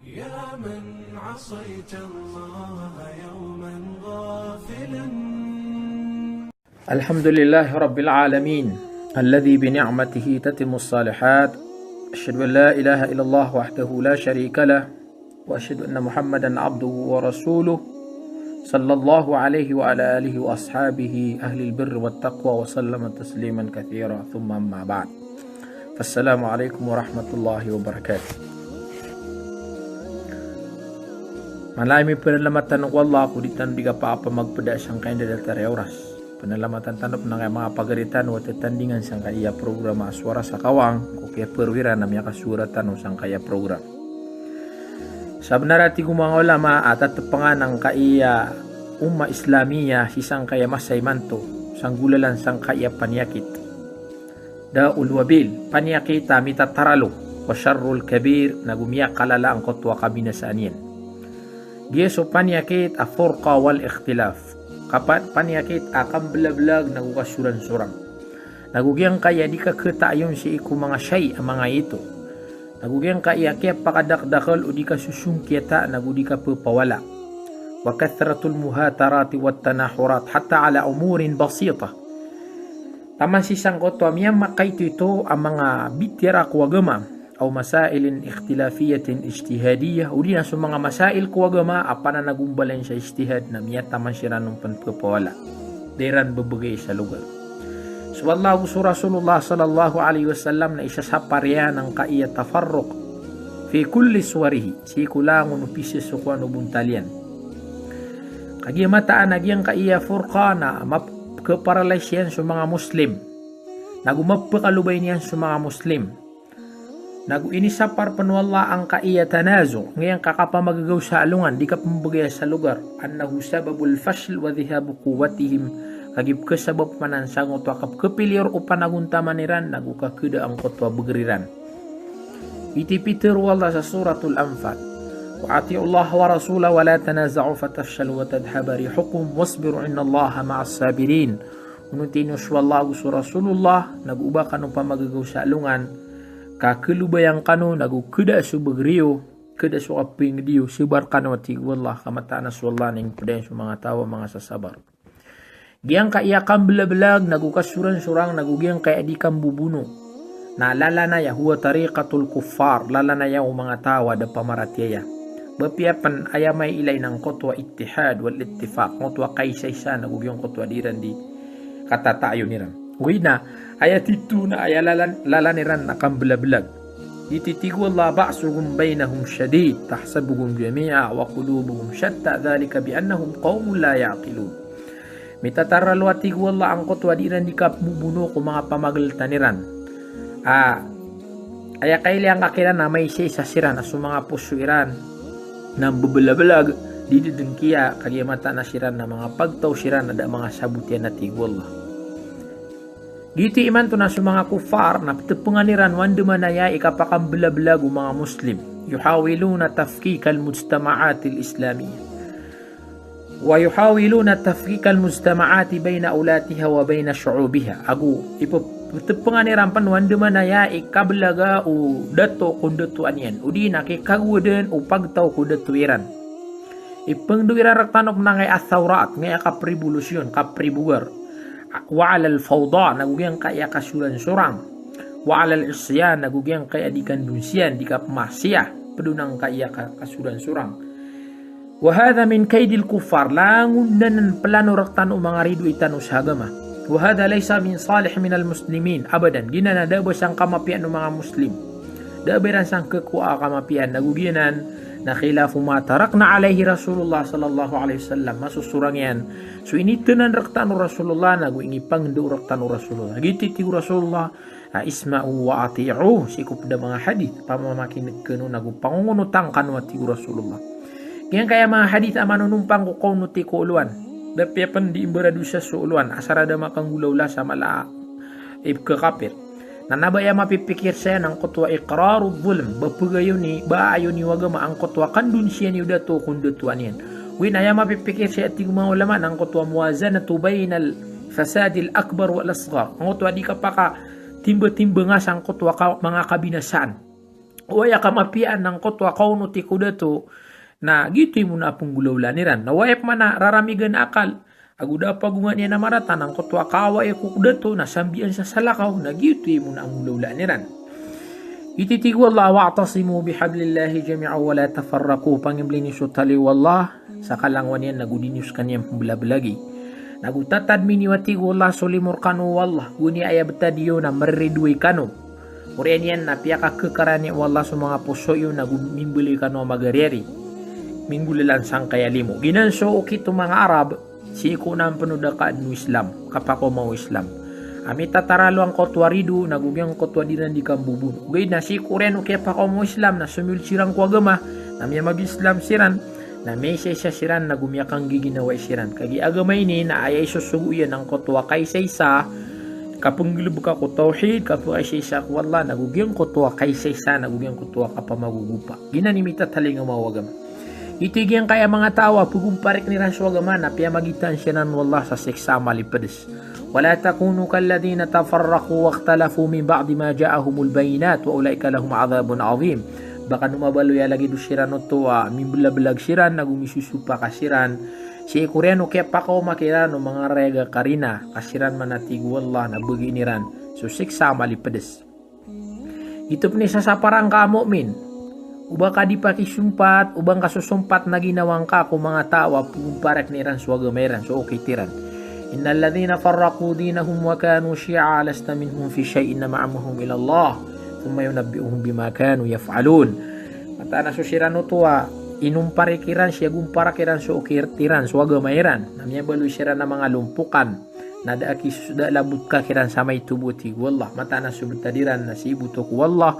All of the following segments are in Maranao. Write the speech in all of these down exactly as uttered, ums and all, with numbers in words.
يا من عصيت الله يوما غافلا. الحمد لله رب العالمين، الذي بنعمته تتم الصالحات. أشهد أن لا إله إلا الله وحده لا شريك له، وأشهد أن محمدا عبده ورسوله، صلى الله عليه وعلى آله وأصحابه أهل البر والتقوى وسلم تسليما كثيرا. ثم أما بعد. Assalamu alaikum warahmatullahi wabarakatuh. Mala a mipanalamat tano ko Allah ko di tano di kapakapamagpeda sangkai a datar a oras. Panalamatan tano pn angkai a manga pagari tano a tatandingan sangkai a programa Suara Sakawang, ko kiyaparo iran a miyakasuara tano sangkai a program. Sabnar a tig o manga ulama a tatepengan angkai a umma Islamiyah sii sangkai a masa imanto, sa nggolalan sangkai a paniyakit. Da'ul wabil, paniyakit a mitataralo, wa sharrul kabir, nago miyakalala angkoto a kabinasaan iyan. Giya so paniyakit a furqa wal ikhtilaf. Kapan, paniyakit a kambelabelag nago kasoransorang. Nago giyangkaya di kaketaayon sii ko manga shay a manga ito. Nago giyangkaya kiyapakadakdakel o di kasosongkiyata nago di kapepawala. Wa kathratul muhatarati wat tanahurat hatta ala umurin basitah. Taman sii sangkoto a miyamakaitoito a manga bitiyara ko agama, aw masailin ikhtilafiyatin ijtihadiyah, o di na so manga masail ko agama a pananagombalayan sa ijtihad na miyataman siran on pn pepawala. Da iran bebegay sa logar. So Allah ago so Rasulullah sallallahu alaihi wasallam na isasapar iyan angkai a tafarruq fi kulli suwarihi, sii ko langon o pisesokowan o bontal iyan. Kagiya mataan a giyangkai a furqa na map-, keparalay siyan so manga Muslim. Nago mapekalobay niyan so manga Muslim. Nago inisapar pn o Allah angkai a tanazu, ngiyangkai a kapamagagaw sa alongan, di kapembegaya sa logar, annahu sababul fashl wa dhihabu quwwatihim, kagiya pekesabap manan sangkoto a kapekepiliyor o panagontaman iran, nago kakeda angkoto a beger iran. Iti pitero o Allah sa Suratul Anfal, wa ati'ullaha wa rasulahu wa la tanaza'u fatafshalu wa tadhhaba rihukum wasbiru innallaha ma'as sabirin. Onoti niyo so Allah ago so Rasulullah, nago oba kano pamagagaw sa alongan, ka kelobayan kano, nago keda so beger iyo, keda so kapenged iyo, sabar kano a tig o Allah, ka mataan a so Allah na ingipeda iyan so manga taw a manga sasabar. Giyangkai a kambelabelag, nago kasoransorang, nago giyangkai a di kambobono. Na lalan aya huwa tariqatul kuffar, lalan aya o manga taw a da pamaratiyaya. Ba apiya pn aya mailay na angkoto a ittihad wal ittifaq, angkoto a kaisaisa, nago giyangkoto a di iran di katataayon iran. Ogaid na, aya tito na aya lalan, lalan iran na kambelabelag. Iti tig o Allah, ba'suhum bainahum shadid, tahsabuhum jami'a wa qulubuhum shatta, dhalika bi annahum qawmun la ya'qilun. Mitataralo a tig o Allah angkoto a di iran di kapembobono ko manga pamageltan iran. A, aya kailay angka kiran na maisaisa siran a so manga poso iran na mbebelabelag, di dedengkiya, kagiya mataan a siran na manga pagtaw siran a da manga sabot iyan a tig o Allah. Giyoto imanto na so manga kuffar na petepengan iran o andamanaya i kapakambelabelag o manga Muslim. Yuhawiluna tafkikal mujtama'atil Islamiyah. Wa yuhawiluna tafkikal mujtama'ati baina ulatiha wa baina shu'ubiha. Ago, ipe-, petepengan iran pn o andamanaya i kabelaga o dato ko ndatoan iyan. O di na kikagowadan o pagtaw ko dato iran. Ipengdo iran rektano pn angkai a thawrat, angkai a kaprebolosyon, kaprebogar. Wa alal fawda, nago giyangkai a kasoransorang. Wa alal isyan, nago giyangkai a di kandonsiyan, di kapemasiya. Ped on angkai a ka-, kasoransorang. Wa hadha min kaidil kuffar, langon anan plano rektano o manga ridoay tano sa agama. Wa hadha laysa min salih minal muslimin abadan, giyanan a da a ba sangkamapiyaan o manga Muslim. Da a ba iran sangkekowa a kamapiyaan, nago giyanan na khilafu ma tarakna alayhi Rasulullah sallallahu alayhi wasallam, masosorang iyan so initenan rektano o Rasulullah, nago inipangendo rektano o Rasulullah. Giyoto i tig o Rasulullah, a, isma'u wa ati'u, sii ko ped a manga hadith, pamamakineg kano nago pangongonotang kano a tig o Rasulullah. Giyangkai a manga hadith a manonompang ko kaonoti ko olowan. Da apiya pn di imbaradosa so olowan, asar a da makanggolawla sa mala a ipkakapir. Na na ba aya mapipikir saya na angkoto a iqrarudh dhulm, ba pegayon i, ba ayon i o agama angkoto a kandonsiyan i o dato ko ndatoan iyan. Ogaid na aya mapipikir saya a tig o manga ulama na angkoto a muwazanatu bainal fasadil akbar wal asghar. Angkoto a di kapaka timbatimbangan sangkoto a ka-, manga kabinasaan. Oway a kamapiyaan angkoto a kaonoti ko dato, na giyoto i mona a penggolawlaan iran. Na oway a pman a raramigan a akal, ago da a pagongan iyan a marata na angkoto a kawai ko dato na sambian sa salakaw, na giyoto i mona a nggolawlaan iran. Iti tig o Allah, "Wa'tasimu bihablillahi jami'an wa la tafarraqu." Pangimbli niyo so tali o Allah sa kalangowan iyan, nago di niyo sekaniyan pembelablagi. Nago tatadmi niyo a tig o Allah so limo rekano o Allah, go niyan aya betad iyo na meriridoay kano. Oriyan iyan na piyakakekarani o Allah so manga poso iyo, nago mimbaloy kano a magariyari. Minggolalan sangkaya limo. Giyanan so okit o manga Arab, sii ko ona peno da kaden o Islam, kapakaoma o Islam. A mitataralo angkoto a rido, nago giyangkoto a di iran di kambobono. Ogaid na sii ko oriyan o kiyapakaoma o Islam, na somiyold siran ko agama, na miyamag-Islam siran, na miyaisa-isa siran, nago miyakanggiginawai siran. Kagiya agama ini, na aya isosogo iyan angkoto a kaisaisa, kapenggelebeka ko tawhid, kapekaisaisa ko Allah, nago giyangkoto a kaisaisa, nago giyangkoto a kapamagogopa. Giyanan i mitatalingoma o agama. Iti giyangkaya manga taw a pegomparik iran so agama na piyamagitaan siran o Allah sa siksa a malipedes. Wala takunu kalladhina tafarraqu wakhtalafu min ba'di ma ja'ahumul bayyinat wa ulaika lahum adhabun adhim. Ba kano mabaloy a lagid o siran oto a mimbelabelag siran nago misosopak siran sii ko oriyan o kiyapakaoma kiran o manga rayag a karina, ka siran man a tig o Allah na begiin iran so siksa a malipedes. Ito pen i sasaparangka a mu'min, o ba ka di pakisompat, o ba ngka sosompat na ginawa ngka ko manga taw a pegomparik iran so agama iran, so okit iran. Innal ladhina farraqu dinahum wa kanu shi'a lasta minhum fi shay'in innama amruhum ila Allah thumma yunabbi'uhum bima kanu yaf'alun. Mataan a so siran oto a inomparik iran, siyagomparak iran so okit iran, so agama iran, na miyabaloy siran a manga lompokan. Na da a kisosoda a labot ka kiran sa maito bo, tig o Allah. Mataan a so betad iran na sii bo oto ko Allah.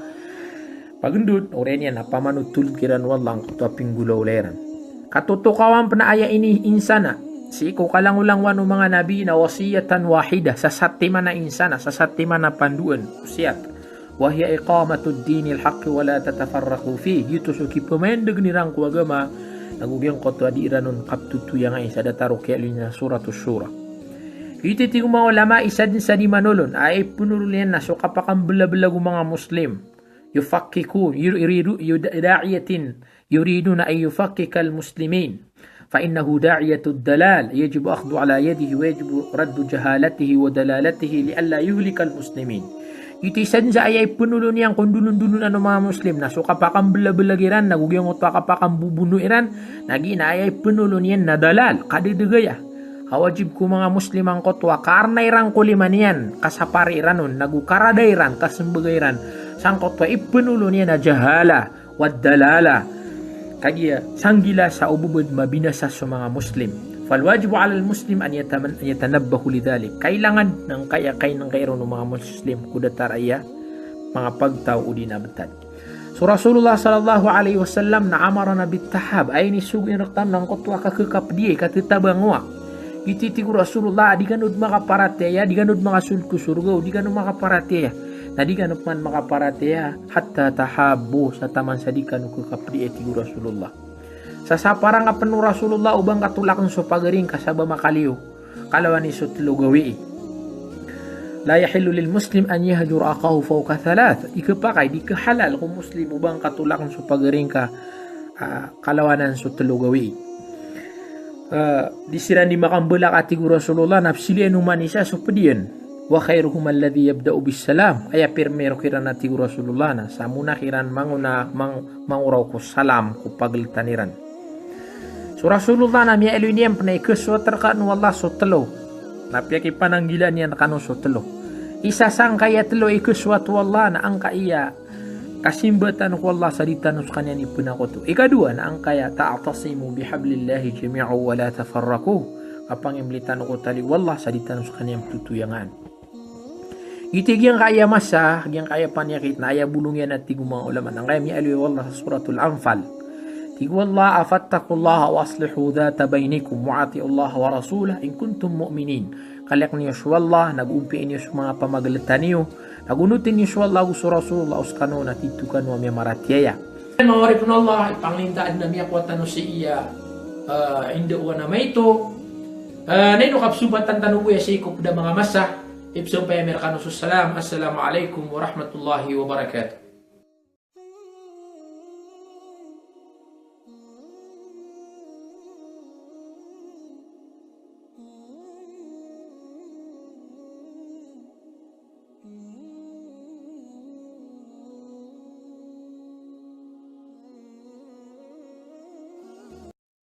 Pagendod, oriyan iyan na pamanotolod kiran o Allah angkoto a pinggolawla iran. Katotokawan pen a aya ini insana sii ko kalangolangowan o manga nabi na wasiyatan wahidah, sa satiman a insana, sa satiman a pandoan, wasiyat. Wa hiya iqamatud dinil haqqi wa la tatafarraqu fih. Giyoto so kipemayandegen iran ko agama, nago giyangkoto a di iran on kapetotoyangai, sa datar o kiyaaloy niyan a Suratus Shura. Giyoto i tig o manga ulama, isa den sa di manolon a ipenolon iyan na so kapakambelabelag o manga Muslim. Yufakkikun, yur-, yuridu, yuda-, da'iyatin yuriduna an yufakkikal muslimin. Fa innahu da'iyatud dalal, yajibu akhdhu ala yadihi wa yajibu raddu jahalatihi wa dalalatihi li alla yuhlikal muslimin. Giyoto i isa den sa aya ipenolon iyan ko ndolondolonan o manga Muslim na so kapakambelabelag iran, nago giyangkoto a kapakambobono iran, na giya na aya ipenolon iyan na dalal, kadedegaya. Ka wajib ko manga Muslim angkoto a karna iran ko lima niyan, kasapari iran on, nago karada iran, kasembaga iran, sangkoto a ipenolon iyan a jahala, wad dalala. Kagiya sanggila sa o bebed mabinasa so manga Muslim. Fal wajibu alal muslim an yataman-, an yatanabbahu lidhalik. Kailangan angkaya kainengkai ron o manga Muslim ko datar a aya manga pagtaw odi na betad. So Rasulullah sallallahu alaihi wasallam na amarana bit tahab. Aya inisogo iyan rektano na angkoto a kakekapediya, katetabang owa. Giyoto i tig o Rasulullah, di kano den makaparatiyaya, di kano den makasold ko sorga o di kano makaparatiyaya. Na di kano pman makaparatiyaya hatta tahabbu, sa taman sa di kano kekapediya, tig o Rasulullah. Sasaparangka pen o Rasulullah o ba ngka tolaken so pagari ngka sa ba makaliyo, kalawan i so telo gawii. La yahillu lil muslim an yahjura akhahu fawqa thalath. Di kepakay, di kehalal ko Muslim o ba ngka tolaken so pagari ngka, ah, kalawanan so telo gawii. Ah, di siran di makambelak, a tig o Rasulullah, na pesilian oman isa so pedian. Wa khairuhum alladhi yabda'u bis salam. Aya pirmiro kiran, a tig o Rasulullah, na sa mona kiran mangona, mang-, mangoraw ko salam ko pageletan iran. So Rasulullah na miyaaloy niyan pen a ikesowat rekano o Allah so telo. Na piyakipananggilaan iyan rekano so telo. Isa sangkaya telo a ikesowat o Allah na angkaya kasimba tano ko Allah sa di tano sekaniyan ipenakoto. Ikadowa na angkaya ta'tasimu bihablillahi jami'an wa la tafarraqu. Kapangimbli tano ko tali o Allah sa di tano sekaniyan petotoyangan. Giyoto i giyangkaya masa, giyangkaya paniyakit na aya bolong iyan, a tig o manga ulama, na angkaya miyaaloy o Allah sa Suratul Anfal. Tig o Allah, "Fattaqullaha wa aslihu dhata bainikum wa ati'ullaha wa rasulah in kuntum mu'minin." Kalek niyo so Allah, nago ompiya niyo so manga pamageletan iyo, nago onoti niyo so Allah ago so Rasulullah, o sekano na tito kano a miyamaratiyaya. Manga oripn o Allah, ipangninta aden a miyakowa tano sii a, eh, indaowan a maito. Eh, na ino kapsompatan tano bo iya sii ko ped a manga masa, ipsompay ami rekano so salam. Assalamu alaikum warahmatullahi wabarakatuh.